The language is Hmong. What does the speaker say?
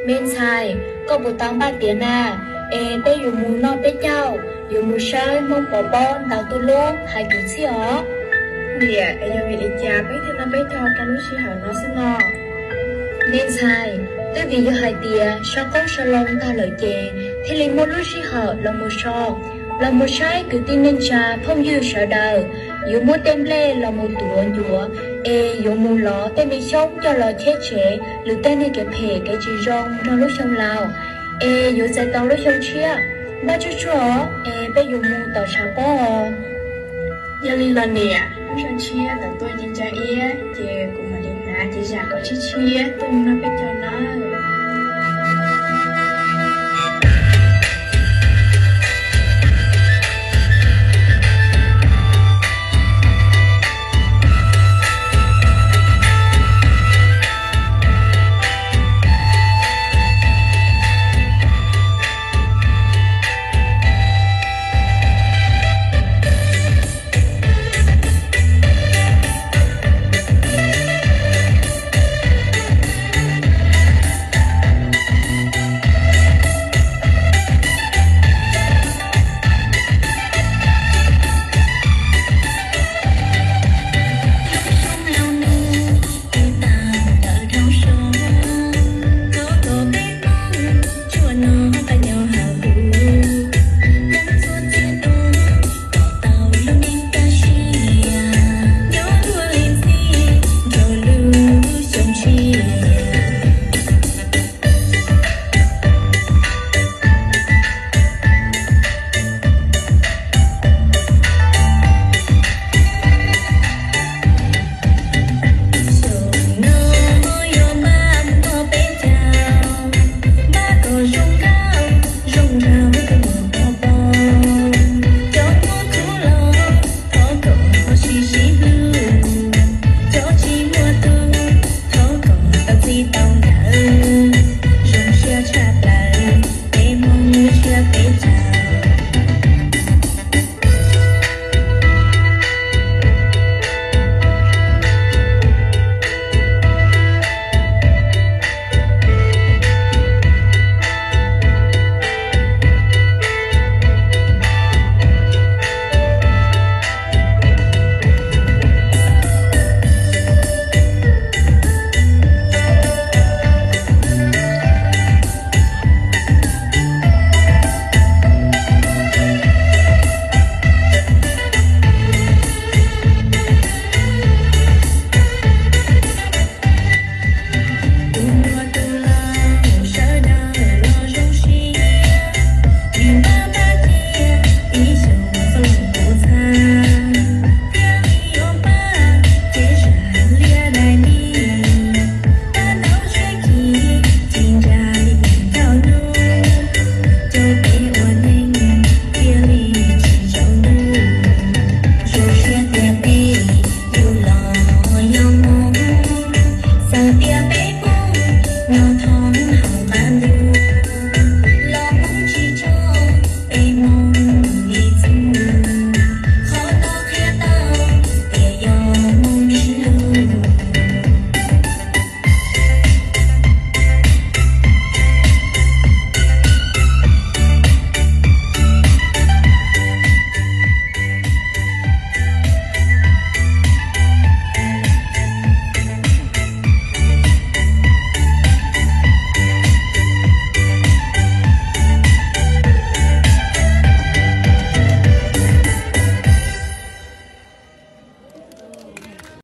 Me ntxhais, koj puas tau npaj tiav na? Es peb yuav mus noj peb caug, yuav mus saib Hmoob Pov Pob ntaus tuj lub hais kwv txhiaj os. Niam, es yog vim li cas peb thiaj noj peb caug rau lub sij hawm no xwb no? Me ntxhais, twb vim yog hais tias sau qoob sau loo tag lawm ces thiaj li muaj lub sij hawm los mus so, los mus saib kwv tij neej tsa phooj ywg sawv daws. Yuav muab tej nplej los mus tuav ncuav es yuav mus lov tej me xyoob coj los cheb tsev lwm tej niag kev phem kev tsis zoo nrog lub xyoo laus, es yuav txais tau lub xyoo tshiab. Npaj tsuag tsuag os, es peb yuav mus tom tshav pob os. Yog li los niam, lub xyoo tshiab thaum tuaj ci ntsa iab ces kuv mam li hnav cev zam kom tshiab tshiab tuaj mus noj peb caug nawb.